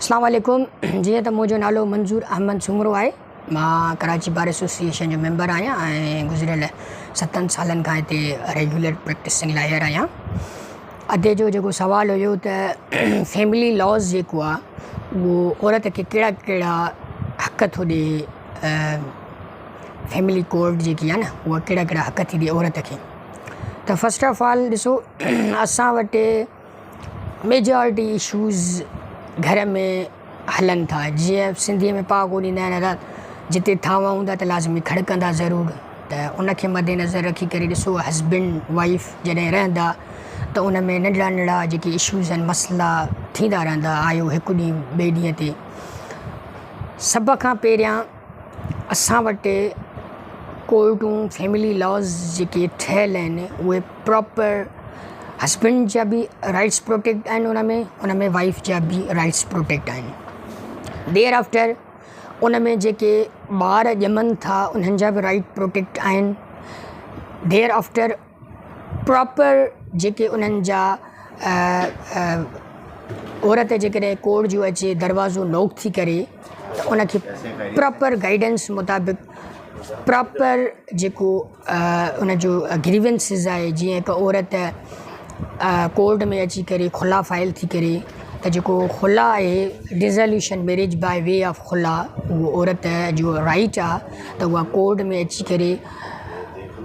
اسلام عليڪم جيئن ته منهنجو نالو منظور احمد سومرو آهي مان ڪراچي بار ايسوسيئيشن جو ميمبر آهيان ۽ گذريل ستن سالن کان هتي ريگيولر پريڪٽسنگ لائر آهيان ادي جو جيڪو سوال هيو ته فيملي لاز جيڪو آهي اهو عورت کي ڪهڙا ڪهڙا حق ٿو ڏي فيملي ڪورٽ جيڪي آهي نه اها ڪهڙا ڪهڙا حق ٿي ڏي عورت کي ته فرسٽ آف آل ڏسو اسان وٽ ميجارٽي اشوز گهر ۾ هلن ٿا جيئن سنڌيء ۾ پهاڪو ڏيندا آهن ادا جتي ٿانوا هوندا ته لازمي کڙڪندا ضرور ته ان کي مد نظر رکي ڪري ڏسو هسبينڊ وائيف جڏهن رهندا ته ان ۾ ننڍڙا ننڍڙا جيڪي اشوز آهن مسئلا ٿيندا رهندا آيو هڪ ڏينهن ٻئي ڏينهن تي سڀ کان پهريان اسان وٽ ڪورٽون فيملي لاز جيڪي ٺهيل آهن اهي پراپر هسبينڊ جا به رائٽس پروٽيڪٽ آهن ان ۾ ان ۾ وائيف جا به رائٽس پروٽيڪٽ آهن ديئر آفٽر ان ۾ جيڪي ٻار ڄمن ٿا انهن جا به رائٽ پروٽيڪٽ آهن ديئر آفٽر پراپر جيڪي انهن جا عورت جيڪڏهن ڪورٽ جو اچي دروازو نوڪ ٿي ڪري ته ان کي پراپر گائيڊنس مطابق پراپر جيڪو ان جو گريونسز آهي جيئن هڪ عورت ڪورٽ ۾ اچي ڪري خلا فائل ٿي ڪري ته جيڪو خلا آهي dissolution marriage by way of خلا اهو عورت جو رائيٽ آهي ته اها ڪورٽ ۾ اچي ڪري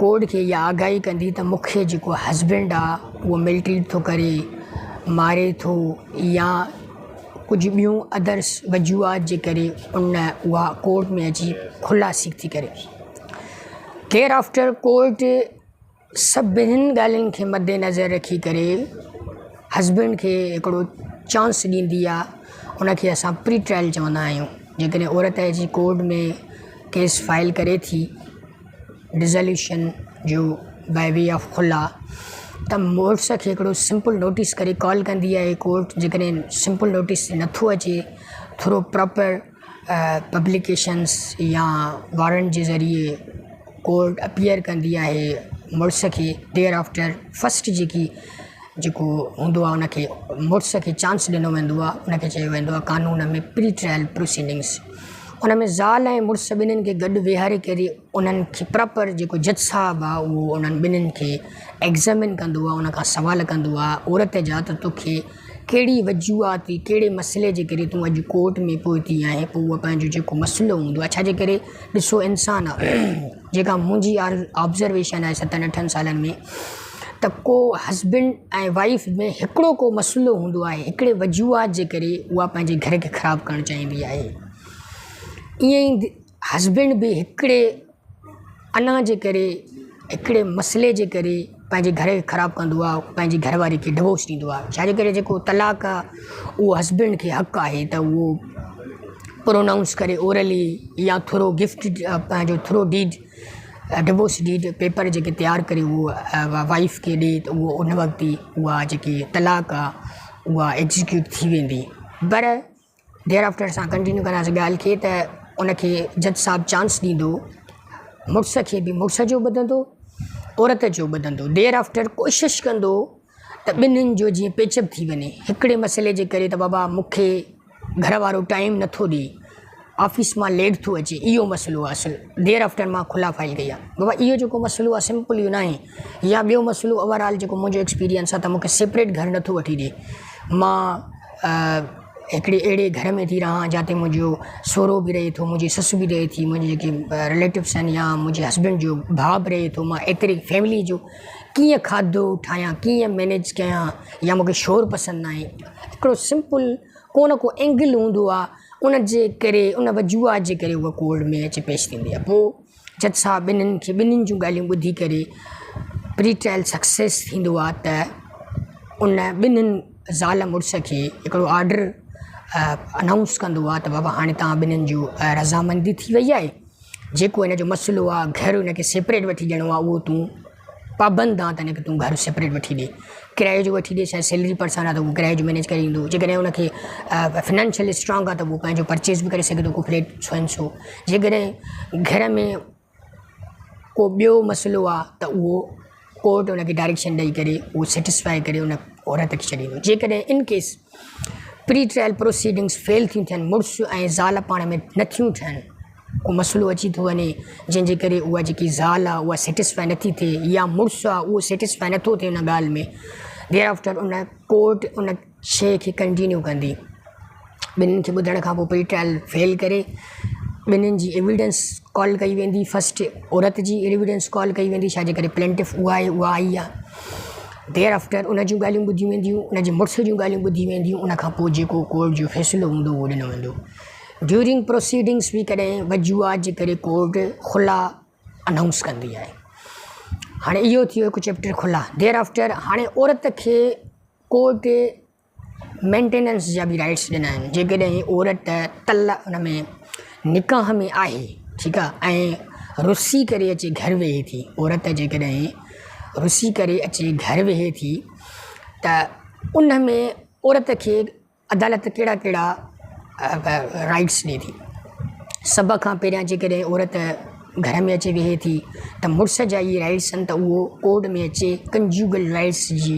ڪورٽ کي اها آگاهي ڪندي ته مون کي جيڪو هسبينڊ آهي اهو ملٽريٽ ٿو ڪري ماري ٿو يا ڪجهه ٻيون ادرس وجوهات جي ڪري ان اها ڪورٽ ۾ اچي خلا سيڪ ٿي ڪري ديئر آفٽر ڪورٽ سڀني ڳالهين کي مد نظر رکي ڪري هسبينڊ کي هڪڙو چانس ڏيندي آهي ان کي اسان پري ٽرائل چوندا آهيون جيڪڏهن عورت اچي ڪورٽ ۾ ڪيس فائل ڪري ٿي ڊزوليوشن جو باء وي آف خلا ته مڙس کي هڪڙو سمپل نوٽيس ڪري ڪال ڪندي آهي ڪورٽ جيڪڏهن سمپل نوٽيس نٿو اچي ٿورو پراپر پبليڪيشنس يا وارنٽ جي ذريعي ڪورٽ اپيئر ڪندي آهي مڙس کي ديئر آفٽر فرسٽ جيڪي جيڪو هوندو آهي ان کي مڙس کي چانس ڏنو ويندو آهي ان کي چيو ويندو آهي قانون ۾ پري ٽرائل پروسيڊنگس ان ۾ زال ۽ مڙس ٻنهين کي گڏ ويهاري ڪري انهن کي پراپر جيڪو جج صاحب آهي اهو انهن ٻنهين کي ايگزامن ڪندو آهي ان کان سوال ڪندو آهي عورت جا ته توکي ڪهڙي وجوهات ڪهڙي مسئلي جي ڪري تون اڄ ڪورٽ ۾ پهتي آهين پوء اها پنهنجو جيڪو مسئلو هوندو آهي ڇاجي ڪري ڏسو انسان آهي جيڪا منهنجي آبزرويشن آهي ستن اٺن سالن ۾ ته ڪو هسبينڊ ۽ وائيف ۾ هڪڙو ڪو مسئلو هوندو آهي هڪڙي وجوهات جي ڪري اها پنهنجي گهر کي خراب ڪرڻ چاهيندي آهي ائين ئي هسبينڊ به هڪڙي انا جي ڪري هڪڙي مسئلي جي ڪري پنهنجي گهر کي خراب ڪندو آهي پنهنجي گهر واري کي ڊوورس ڏيندو آهي ڇا جي ڪري جيڪو طلاق آهي اهو هسبينڊ کي حق آهي ته اهو پرونائونس ڪري اورلي يا ٿورو گفٽ پنهنجو through deed divorce deed paper جيڪي تيار ڪري اهو وائيف کي ڏي ته اهو ان وقت ئي اها جيڪي طلاق آهي اها ايگزيڪيوٽ ٿي ويندي پر ديئر آفٽر اسان ڪنٽينيو ڪنداسين ڳالهه کي ته ان کي جج صاحب چانس ڏيندو مڙس کي به مڙس جو ٻڌندو عورت جو ٻڌندو ديئر آفٽر ڪوشش ڪندو ته ٻنهين جو جيئن پيچ اپ ٿي وڃي هڪڙي مسئلي جي ڪري ته بابا مون کي گهر وارو ٽائيم نٿو ڏي آفيس مان ليٽ ٿو اچي اهو مسئلو آهي اصل ديئر آفٽر مان خلا فائل ڪئي آهي بابا اهو جيڪو مسئلو آهي سمپل اهو ناهي يا ٻيو مسئلو اوور آل جيڪو منهنجو ايڪسپيرينس آهي ته مون کي سيپريٽ گهر نٿو وٺي ڏي مان هڪڙي اهڙي گهر ۾ ٿي رهان جاتي منهنجو سهرو به رهي ٿو منهنجي سس به رهي ٿي منهنجي جيڪي رليٽوس آهن يا منهنجي هسبينڊ جو ڀاء به رهي ٿو مان ايتري فيملي جو ڪيئن کاڌو ٺاهيان ڪيئن مينيج ڪيان يا مون کي شور پسند ناهي هڪڙو سمپل ڪو نه ڪو اينگل هوندو آهي ان جي ڪري ان وجوهات جي ڪري اها ڪورٽ ۾ اچي پيش ٿيندي آهي پوء جج صاحب ٻنهن کي ٻنهن جون ڳالهيون ٻڌي ڪري پري ٽرائل سڪسيس ٿيندو آهي ته ان ٻنهن زال مڙس کي هڪڙو آرڊر انائونس ڪندو آهي ته بابا هاڻي توهان ٻنهن جو رضامندي ٿي وئي آهي جيڪو هن جو مسئلو آهي گهر هن کي سيپريٽ وٺي ڏيڻو آهي اهو تون پابند آهي ته هن کي تون گهر سيپريٽ وٺي ڏي ڪرائي جو وٺي ڏي شايد سيلري پرسن آهي ته اهو ڪرائي جو مينيج ڪري ايندو جيڪڏهن هن کي فنانشلي اسٽرانگ آهي ته اهو پنهنجو پرچيز به ڪري سگهي ٿو ڪو فليٽ سو اينڊ سو جيڪڏهن گهر ۾ ڪو ٻيو مسئلو آهي ته اهو ڪورٽ ان کي ڊائريڪشن ڏئي ڪري اهو سيٽسفائي ڪري ان عورت کي ڇڏيندو جيڪڏهن ان ڪيس پري ٽرائل پروسيڊنگس فيل ٿيون ٿين، مڙس ۽ زال پاڻ ۾ نٿيون ٺهن، ڪو مسئلو اچي ٿو وڃي جنهن جي ڪري اها جيڪي زال آهي اها سيٽسفائي نٿي ٿئي يا مڙس آهي اهو سيٽسفائي نٿو ٿئي ان ڳالهه ۾ ديئر آفٽر ان ڪورٽ ان شيء کي ڪنٽينيو ڪندي ٻنهن کي ٻڌڻ کان پوء پري ٽرائل فيل ڪري ٻنهن جي ايويڊنس ڪال ڪئي ويندي فسٽ عورت جي ايويڊنس ڪال ڪئي ويندي ڇا جي ڪري پلينٽف اها آهي اها آئي آهي ديئر آفٽر ان جون ڳالهيون ٻڌيون وينديون ان جي مڙس جون ڳالهيون ٻڌيون وينديون ان کان پوء جيڪو ڪورٽ جو فيصلو هوندو اهو ڏنو ويندو ڊيورنگ پروسيڊنگس به ڪڏهن وجوهات جي ڪري ڪورٽ خلا انائونس ڪندي آهي هاڻي اهو ٿي ويو هڪ چيپٽر خلا ديئر آفٽر هاڻي عورت کي ڪورٽ مينٽيننس جا به رائيٽس ڏنا آهن جيڪڏهن عورت طل ان ۾ نڪاح ۾ آهي ٺيڪ آهي ۽ رسي ڪري اچي گهر ويهي ٿي عورت جيڪڏهن رسي ڪري اچي گهر ويهي ٿي ته ان ۾ عورت کي عدالت ڪهڙا ڪهڙا رائيٽس ڏي ٿي سڀ کان پهريان جيڪڏهن عورت گهر ۾ اچي ويهي ٿي ته مڙس جا اهي رائيٽس آهن ته اهو ڪورٽ ۾ اچي ڪنجوگل رائيٽس جي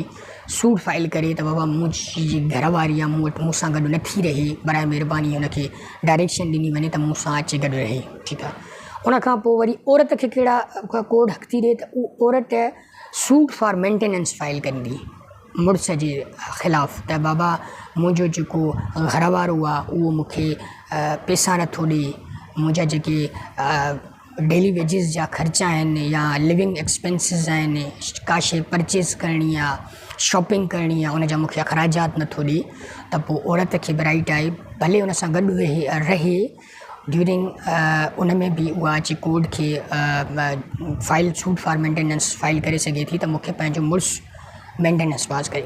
سوٽ فائل ڪري ته بابا منهنجي گهر واري آهي مون وٽ مون سان گڏ نٿي رهي برائي مهرباني هن کي ڊائريڪشن ڏني وڃي ته مون سان اچي گڏ رهي ٺيڪ آهي ان کان پوء وري عورت کي ڪهڙا ڪورٽ حق ٿي ڏي ته عورت سوٽ فار مينٽيننس فائل ڪندي مڙس جي خلاف ته بابا منهنجو جيڪو گهر وارو آ اهو مون کي پئسا نٿو ڏي منهنجا جيڪي ڊيلي ويجز جا خرچا آهن يا لونگ ايڪسپينسز آهن ڪا شيءِ پرچيز ڪرڻي آهي شاپنگ ڪرڻي آهي ان جا مون کي اخراجات نٿو ڏي ته پوءِ عورت کي به رائيٽ آهي ڀلي ان سان گڏ ويهي رهي ڊيورنگ ان ۾ به اها اچي ڪورٽ کي file suit for maintenance file ڪري سگهي ٿي ته مون کي پنهنجو مڙس مينٽيننس پاس ڪري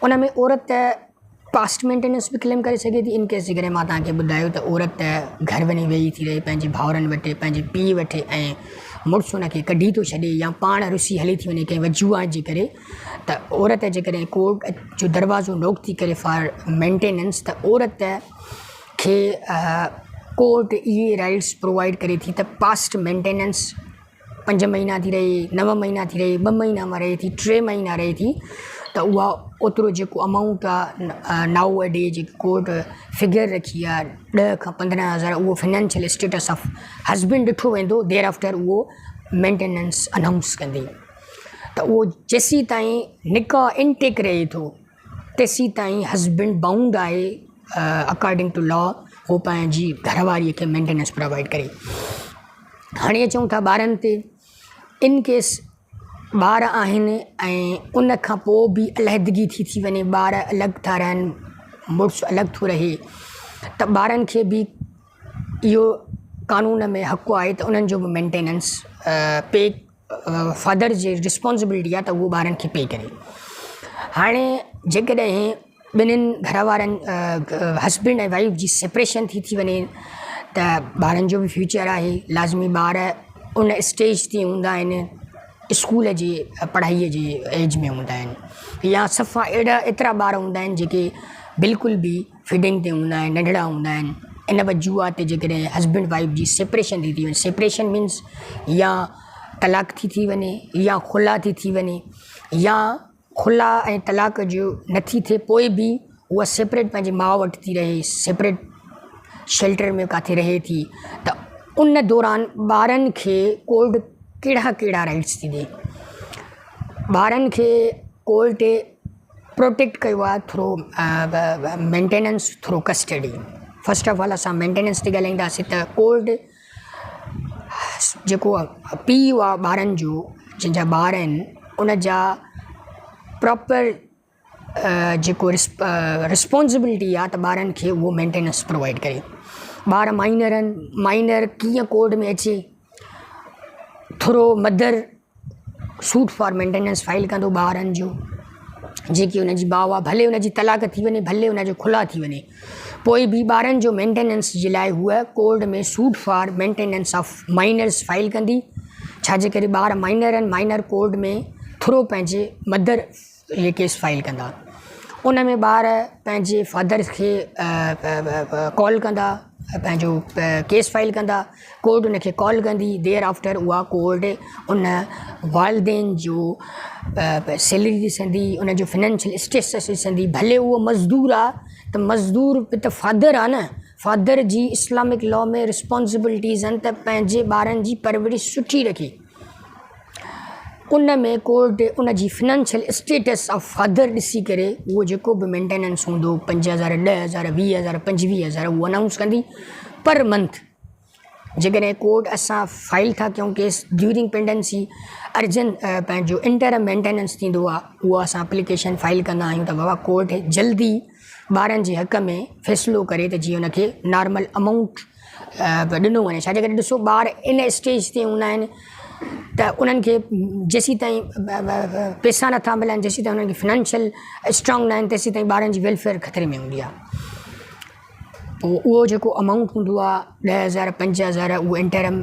ان ۾ عورت پاسٽ مينٽيننس به ڪليم ڪري سگهي ٿي ان ڪيس جي ڪري مان توهان کي ٻڌايو ته عورت گهر وڃي ويهي ٿي رهي پنهنجي ڀائرن وٽ پنهنجي پيءُ وٽ ۽ مڙس ان کي ڪڍي ٿو ڇڏي يا پاڻ رسي هلي ٿي وڃي ڪنهن وجوهات جي ڪري ته عورت جيڪڏهن ڪورٽ جو دروازو ناڪ ٿي ڪري فار مينٽيننس ته عورت کي ڪورٽ اهي رائيٽس پرووائيڊ ڪري ٿي ته پاسٽ مينٽيننس پنج مهينا ٿي رهي نو مهينا ٿي رهي ٻه مهينا مان رهي ٿي ٽي مهينا رهي ٿي ته اها اوترو جيڪو امائونٽ آهي نائو ا ڊي جيڪي ڪورٽ فگر رکي آهي ڏهه کان پندرهن هزار اهو فنانشل اسٽيٽس آف هسبينڊ ڏٺو ويندو ديئر آفٽر اهو مينٽيننس انائونس ڪندي ته اهو جيسين تائين نڪاح انٽيڪ رهي ٿو تيسين تائين هسبينڊ بائونڊ آهي اڪارڊنگ ٽو لا هو پنهنجي گهر واريءَ کي مينٽيننس پرووائيڊ ڪري. هاڻي اچون ٿا ٻارن تي ان ڪيس ٻار آهن ۽ ان کان پوءِ به علحدگي ٿي ٿي وڃي ٻار الڳ ٿا رهن مڙس الڳ ٿو رهي ته ٻارن کي به اهو قانون ۾ حق آهي ته انهن جو به مينٽيننس پي فادر جي رسپانسبلٽي آهي ته اهو ٻارن کي پي ڪري هاڻي جيڪڏهن ٻنهن گهر وارن هسبينڊ ۽ وائيف جي سيپريشن ٿي ٿي وڃي ته ٻارن جو به فيوچر آهي لازمي ٻار ان اسٽيج تي هوندا آهن اسڪول جي پڙهائيءَ جي ايج ۾ هوندا آهن يا صفا اهڙا ايترا ٻار هوندا آهن جيڪي بلڪل به فيڊنگ تي هوندا آهن ننڍڙا هوندا آهن ان وجوهات تي جيڪڏهن هسبينڊ وائيف جي سيپريشن ٿي ٿي وڃي سيپريشن مينز يا طلاق ٿي ٿي وڃي يا خلا ٿي ٿي وڃي يا خلا ۽ طلاق جو نٿي ٿئي پوءِ به اها سيپريٽ پنهنجي ماءُ وٽ ٿي رهي سيپريٽ شيلٽر ۾ ڪاٿي رهي ٿي ته ان دوران ٻارن کي ڪورٽ ڪهڙا ڪهڙا رائيٽس ٿي ڏئي ٻارن کي ڪورٽ پروٽيڪٽ ڪيو آهي through maintenance through custody first of all اسان مينٽيننس تي ڳالهائينداسين ته ڪورٽ جيڪو پيءُ آهي ٻارن جو جنهن جا ٻار آهن ان جا پراپر جيڪو رسپانسبلٽي آهي ته ٻارن کي اهو مينٽيننس پرووائيڊ ڪري ٻار مائنر آهن مائنر ڪيئن ڪورٽ ۾ اچي through mother suit for maintenance file ڪندو ٻارن جو جيڪي ان جي ماءُ آهي ڀلي ان جي طلاق ٿي وڃي ڀلي ان جو خلا ٿي وڃي پوءِ به ٻارن جو مينٽيننس جي لاءِ هوءَ court ۾ suit for maintenance of minors file ڪندي ڇا جي ڪري ٻار مائنر آهن مائنر ڪورٽ ۾ ٿرو پنهنجي مدر اهي ڪيس فائل ڪندا ان ۾ ٻار پنهنجي فادر کي ڪال ڪندا پنهنجو ڪيس فائل ڪندا ڪورٽ ان کي ڪال ڪندي ديئر آفٽر اها ڪورٽ ان والدين جو سيلري ڏسندي ان جو فنانشل اسٽيٽس ڏسندي ڀلي اهو مزدور آهي ته مزدور به ته فادر آهي نه فادر جي اسلامڪ لا ۾ رسپانسبلٽيز آهن ته پنهنجي ٻارن جي پرورش سٺي رکي ان ۾ ڪورٽ ان جي فنانشل اسٽيٽس آف فادر ڏسي ڪري اهو جيڪو به مينٽيننس هوندو 5000، 10000، 20000، 25000 اهو انائونس ڪندي پر منٿ. جيڪڏهن ڪورٽ اسان فائل ٿا ڪيون ڪيس ڊيورنگ پينڊنسي ارجن پنهنجو انٽرم مينٽيننس ٿيندو آهي اهو اسان اپليڪيشن فائل ڪندا آهيون ته بابا ڪورٽ جلدي ٻارن جي حق ۾ فيصلو ڪري ته جيئن ان کي نارمل امائونٽ ڏنو وڃي ڇاجي ڪري ڏسو ٻار ان اسٽيج تي هوندا آهن ته انهن کي جيسين تائين پئسا نٿا ملن جيسين تائين انهن کي فنانشل اسٽرانگ نه آهن تيسين تائين ٻارن جي ويلفيئر خطري ۾ هوندي آهي پوء اهو جيڪو امائونٽ هوندو آهي 10000، 5000 اهو انٽرم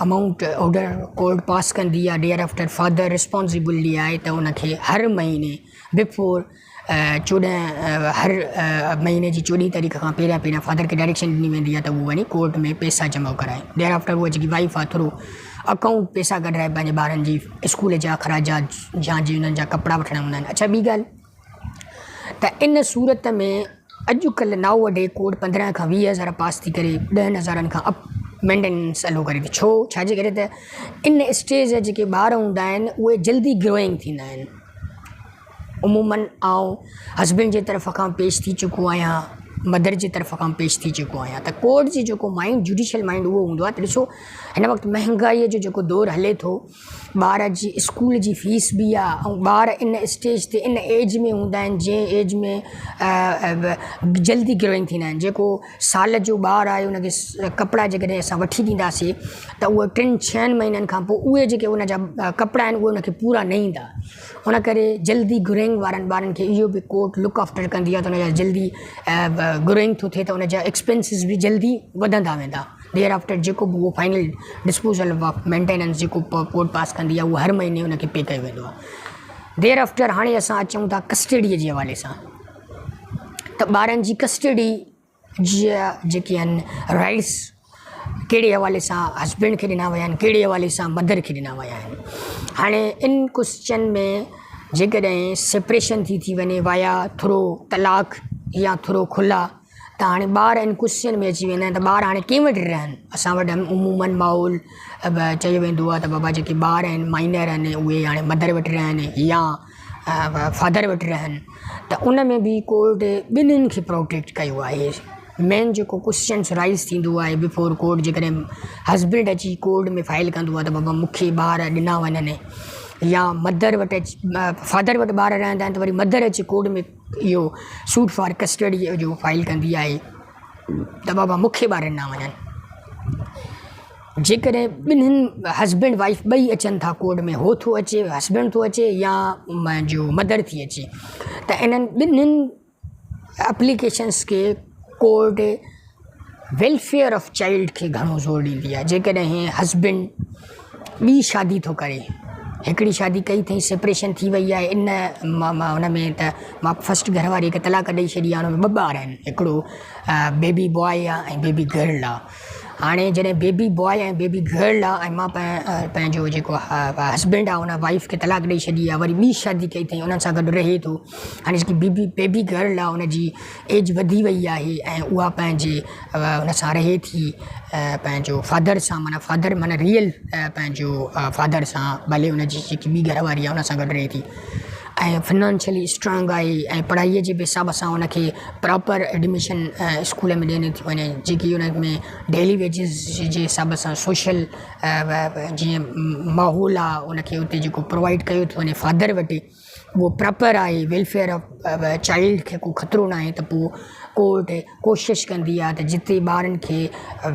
امائونٽ آرڊر ڪورٽ پاس ڪندي آهي ڊيئر آفٽر فادر رسپانسبلٽي آهي ته ان کي هر مهيني بفور 14 هر مهيني جي 14 تاريخ کان پهريان پهريان فادر کي ڊائريڪشن ڏني ويندي آهي ته اهو وڃي ڪورٽ ۾ پئسا جمع ڪرائي ڊيئر آفٽر اها جيڪي وائيف آهي ٿرو اڪائونٽ پئسا ڪڍرائي پنهنجي ٻارن جي اسڪول جا اخراجات يا جي انهن جا ڪپڙا وٺڻا هوندا آهن اڇا ٻي ڳالهه ته ان صورت ۾ اڄڪلهه نائو اڊي ڪوڊ 15 کان 20 هزار پاس ٿي ڪري ڏهن هزارن کان اپ مينٽيننس الو ڪري ٿي ڇو ڇاجي ڪري ته ان اسٽيج جا جيڪي ٻار هوندا آهن اهي جلدي گروئنگ ٿيندا آهن عمومن آئون هسبينڊ جي طرف کان پيش ٿي چڪو آهيان مدر جي طرف کان پيش ٿي چڪو آهيان ته ڪورٽ جي جيڪو مائنڊ جوڊيشل مائنڊ اهو هوندو آهي ته ڏسو هن وقت مهنگائي جو جيڪو دور هلي ٿو ٻار جي اسڪول جي فيس به آ ۽ ٻار ان اسٽيج تي ان ايج ۾ هوندا آهن جنهن ايج ۾ جلدي گروئنگ ٿيندا آهن جيڪو سال جو ٻار آهي ان کي ڪپڙا جيڪڏهن اسان وٺي ڏينداسي ته اهو ٽن ڇهن مهينن کان پوء اهي جيڪي ان جا ڪپڙا آهن اهي ان کي پورا نه ايندا ان ڪري جلدي گروئنگ وارن ٻارن کي اهو به ڪورٽ لڪ آفٽر ڪندي آهي ته ان جا جلدي گروئنگ ٿو ٿئي ته ان جا ايڪسپينسز به جلدي وڌندا ويندا there after جيڪو به اهو فائنل ڊسپوزل آف مينٽيننس جيڪو ڪورٽ پاس ڪندي آهي اهو هر مهيني ان کي پي ڪيو ويندو آهي there after هاڻي اسان اچون ٿا ڪسٽڊي جي حوالي سان ته ٻارن جي ڪسٽڊي جا جيڪي آهن رائٽس ڪهڙي حوالي سان هسبينڊ کي ڏنا ويا آهن ڪهڙي حوالي سان مدر کي ڏنا ويا آهن هاڻي ان ڪوشچن ۾ جيڪڏهن سيپريشن ٿي ٿي وڃي وايا ٿرو طلاق يا ٿرو خلا ته هاڻي ٻار ان ڪشين ۾ اچي ويندا آهن ته ٻار هاڻي ڪنهن وٽ رهن اسان وٽ عمومن ماحول چيو ويندو آهي ته بابا جيڪي ٻار آهن مائنر آهن اهي هاڻي مدر وٽ رهن يا فادر وٽ رهن ته ان ۾ به ڪورٽ ٻنهين کي پروٽيڪٽ ڪيو آهي مين جيڪو ڪوشچنس رائز ٿيندو آهي بفور ڪورٽ جيڪڏهن هسبينڊ اچي ڪورٽ ۾ فائل ڪندو آهي ته بابا مونکي ٻار ڏنا وڃن يا مدر وٽ اچي فادر وٽ ٻار رهندا آهن ته وري مدر اچي ڪورٽ ۾ اهو سوٽ فار ڪسٽڊي جو فائل ڪندي آهي ته بابا مون کي ٻار ڏنا وڃن جيڪڏهن ٻنهن هسبينڊ وائيف ٻئي اچن ٿا ڪورٽ ۾ هو ٿو اچي هسبينڊ ٿو اچي يا منهنجو مدر ٿي اچي ته انهن ٻنهن ايپليڪيشنس کي ڪورٽ ويلفيئر آف چائلڊ کي گهڻو زور ڏيندي آهي جيڪڏهن هسبينڊ ٻي شادي ٿو ڪري هڪڙي شادي ڪئي اٿئي سيپريشن ٿي وئي آهي ان مان هن ۾ ته مان فرسٽ گهر واري کي طلاق ڏئي ڇڏي آهي هن ۾ ٻه ٻار آهن هڪڙو بيبي بواء آهي ۽ بيبي گرل آهي هاڻي جڏهن بيبي بواء ۽ بيبي گرل آهي ۽ مان پنهنجو جيڪو هسبينڊ آهي ان وائيف کي طلاق ڏئي ڇڏي آهي وري ٻي شادي ڪئي اٿئي انهن سان گڏ رهي ٿو هاڻي جيڪي بيبي بيبي گرل آهي ان جي ايج وڌي وئي آهي ۽ اها پنهنجي ان سان رهي ٿي پنهنجو فادر سان معنيٰ فادر معنيٰ ريئل پنهنجو فادر سان ڀلي ان جي جيڪي ٻي گهر واري آهي ان سان گڏ رهي ٿي ۽ فنانشلي اسٽرانگ آهي ۽ پڙهائيء جي به حساب سان ان کي پراپر ايڊميشن اسڪول ۾ ڏني ٿي وڃي جيڪي ان ۾ ڊيلي ويجز جي حساب سان سوشل جيئن ماحول آهي ان کي اتي جيڪو پرووائيڊ ڪيو ٿو وڃي فادر وٽ اهو پراپر آهي ويلفيئر آف چائلڊ کي ڪو خطرو ناهي ته پوء ڪورٽ ڪوشش ڪندي آهي ته جتي ٻارن کي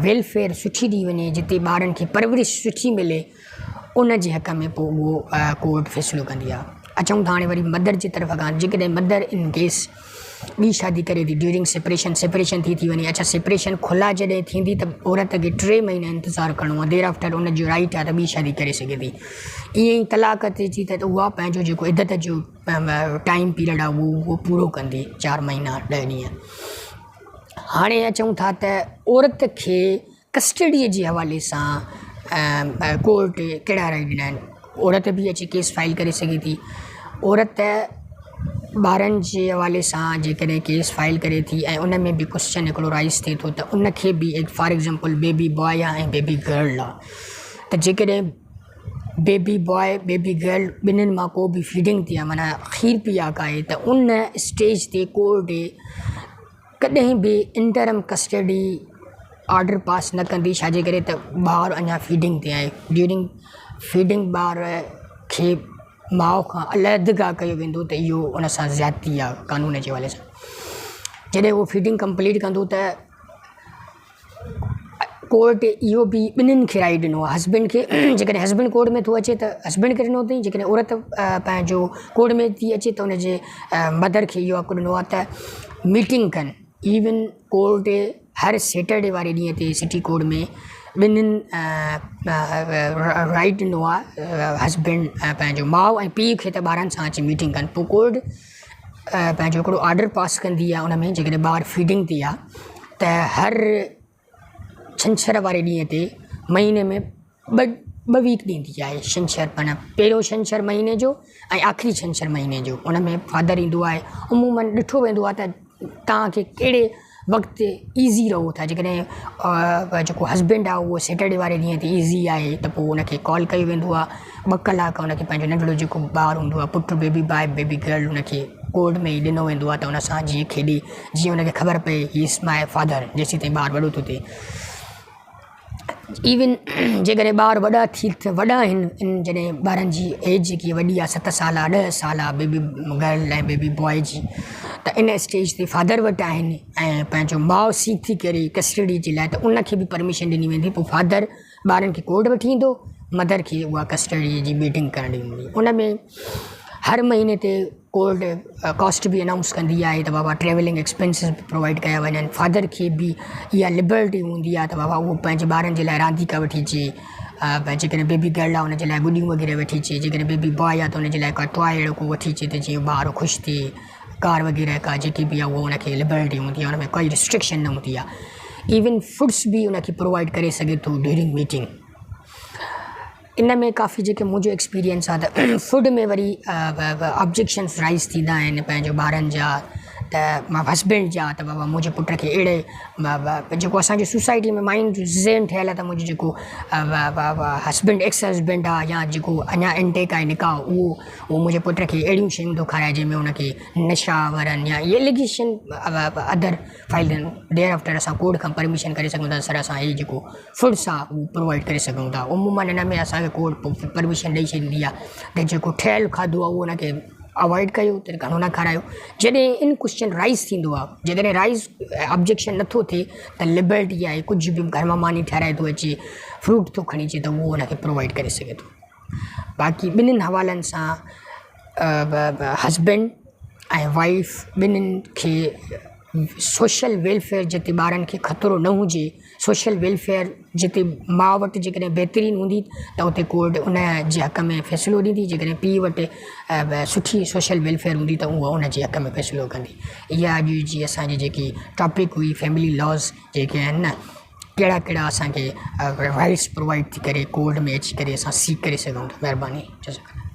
ويلفيئر سٺي ڏي وڃي جتي ٻارن کي پرورش سٺي ملي ان جي حق ۾ پوء اهو ڪورٽ فيصلو ڪندي آهي اچون ٿا هاڻي وري مدر جي طرف کان جيڪڏهن مدر ان ڪيس ٻي شادي ڪري ٿي ڊيورنگ سيپريشن سيپريشن ٿي ٿي وڃي اڇا سيپريشن خلا جڏهن ٿيندي ته عورت کي 3 مهينا انتظار ڪرڻو آهي دير آفٽر ان جو رائٽ آهي ته ٻي شادي ڪري سگهي ٿي ائين ئي طلاق ٿئي ٿي ته اها پنهنجو جيڪو عدت جو ٽائيم پيريڊ آهي اهو پورو ڪندي 4 مهينا 10 ڏينهن هاڻي اچون ٿا ته عورت کي ڪسٽڊيء جي حوالي سان ڪورٽ ڪهڙا رائي ڏنا آهن عورت به اچي ڪيس فائل ڪري سگهي ٿي عورت ٻارن جي حوالي سان جيڪڏهن ڪيس فائل ڪري ٿي ۽ ان ۾ به ڪوشچن هڪڙو رائز ٿئي ٿو ته ان کي به فار ايگزامپل بيبي بواء آهي ۽ بيبي گرل آهي ته جيڪڏهن بيبي بواء بيبي گرل ٻنهن مان ڪو به فيڊنگ تي آهي معنيٰ کير پياڪ آهي ته ان اسٽيج تي ڪورٽ ڪڏهن به انٽرم ڪسٽڊي آرڊر پاس نه ڪندي ڇا جي ڪري ته ٻار اڃا فيڊنگ تي آهي ڊيورنگ فيڊنگ ٻار کي ماء کان علحدگي ڪيو ويندو ته اهو ان سان زيادتي آهي قانون جي حوالي سان جڏهن اهو فيڊنگ ڪمپليٽ ڪندو ته ڪورٽ اهو به ٻنهن کي رائيٽ ڏنو آهي هسبينڊ کي جيڪڏهن هسبينڊ ڪورٽ ۾ ٿو اچي ته هسبينڊ کي ڏنو اٿئي جيڪڏهن عورت پنهنجو ڪورٽ ۾ ٿي اچي ته ان جي مدر کي اهو حق ڏنو آهي ته ميٽنگ ڪن ايون ڪورٽ هر سيٽرڊي واري ڏينهن تي سٽي ڪورٽ ۾ ٻنهن رائيٽ ڏنو آهي هسبينڊ پنهنجو ماءُ ۽ پيءُ کي ته ٻارن سان اچي ميٽنگ ڪن پوءِ ڪورٽ پنهنجو هڪڙو آرڊر پاس ڪندي آهي ان ۾ جيڪڏهن ٻار فيڊنگ تي آهي ته هر ڇنڇر واري ڏينهن تي مهيني ۾ ٻه ٻه ويڪ ڏيندي آهي ڇنڇر معنيٰ پهريون ڇنڇر مهيني جو ۽ آخري ڇنڇر مهيني جو ان ۾ فادر ايندو آهي عمومن ڏٺو ويندو آهي ته توهان کي ڪهڙي وقت ايزي رهو ٿا جيڪڏهن جيڪو هسبينڊ آهي اهو سيٽرڊي واري ڏينهن تي ايزي آهي ته پوءِ ان کي ڪال ڪيو ويندو آهي ٻه ڪلاڪ ان کي پنهنجو ننڍڙو جيڪو ٻار هوندو آهي پٽ بيبي باءِ بيبي گرل ان کي ڪورٽ ۾ ئي ڏنو ويندو آهي ته ان سان جيئن کيڏي جيئن ان کي خبر پئي هي از مائي فادر جيسين تائين ٻار وڏو ٿو ٿئي ايون جيڪڏهن ٻار وڏا ٿي وڏا آهن جڏهن ٻارن جي ايج جيڪي وڏي آهي ست سال آهي ڏهه سال آهي بيبي گرل ۽ بيبي بواءِ جي ته ان اسٽيج تي فادر وٽ آهن ۽ پنهنجو ماءُ سيڪ ٿي ڪري ڪسٽڊي جي لاءِ ته ان کي به پرميشن ڏني ويندي پوءِ فادر ٻارن کي ڪورٽ وٺي ايندو مدر کي اها ڪسٽڊي جي ميٽنگ ڪرڻي هوندي ان ۾ هر مهيني تي ڪورٽ ڪاسٽ به انائونس ڪندي آهي ته بابا ٽريولنگ ايڪسپينسز به پرووائيڊ ڪيا وڃن فادر کي به اها لبرٽي هوندي آهي ته بابا اهو پنهنجي ٻارن جي لاءِ رانديڪا وٺي اچي ڀئي جيڪڏهن بيبي گرل آهي ان جي لاءِ گڏيون وغيره وٺي اچي جيڪڏهن بيبي بواءِ آهي ته ان جي لاءِ ڪا ٽواءِ اهڙو ڪو وٺي اچي ته جيئن ٻار خوش ٿئي ڪار وغيره ڪا جيڪي به آهي اها ان کي لبرٽي هوندي آهي ان ۾ ڪائي رسٽرڪشن نه هوندي آهي ايون فوڊس به ان کي پرووائيڊ ڪري سگهي ٿو ڊيورنگ ميٽنگ ان ۾ ڪافي جيڪي منهنجو ايڪسپيرينس آهي ته فوڊ ۾ وري آبجيڪشنس رائز ٿيندا آهن پنهنجو ٻارن جا ته مان هسبينڊ جا ته بابا منهنجي پٽ کي اهڙي جيڪو اسانجي سوسائٽي ۾ مائنڊ ذهن ٺهيل آهي ته منهنجو جيڪو هسبينڊ ايڪس هسبينڊ آهي يا جيڪو اڃا انٽيڪ آهي نڪاح اهو اهو منهنجي پٽ کي اهڙيون شيون ٿو کارائي جنهن ۾ ان کي نشا ورن يا allegation other file there after اسان ڪورٽ کان پرميشن ڪري سگهون ٿا سر اسان هي جيڪو فوڊس آهي اهو پرووائيڊ ڪري سگهون ٿا عمومن هن ۾ اسان کي ڪورٽ پرميشن ڏئي ڇڏيندي آهي ته جيڪو ٺهيل کاڌو آهي اهو ان کي اوائڊ ڪيو ته گهڻو نه کارايو جڏهن ان ڪوئسچن رائز ٿيندو آهي جيڪڏهن رائز آبجيڪشن نٿو ٿئي ته لبرٽي آهي ڪجهه به گهر مان ماني ٺهرائي ٿو اچي فروٽ ٿو کڻي اچي ته اهو ان کي پرووائيڊ ڪري سگهي ٿو باقي ٻنهن حوالن سان هسبينڊ ۽ وائيف ٻنهن کي سوشل ويلفيئر جتي ٻارن کي خطرو نه هجي سوشل ويلفيئر جتي ماءُ وٽ جيڪڏهن بهترين هوندي ته اتي ڪورٽ ان جي حق ۾ فيصلو ڏيندي جيڪڏهن پيءُ وٽ سٺي سوشل ويلفيئر هوندي ته اها ان جي حق ۾ فيصلو ڪندي اها اڄ جي اسان جي جيڪي ٽاپڪ هئي فيملي لاز جيڪي آهن نه ڪهڙا ڪهڙا اسان کي رائٽس پرووائيڊ ٿي ڪري ڪورٽ ۾ اچي ڪري اسان سيڪ ڪري سگهون ٿا مهرباني جزاڪ الله.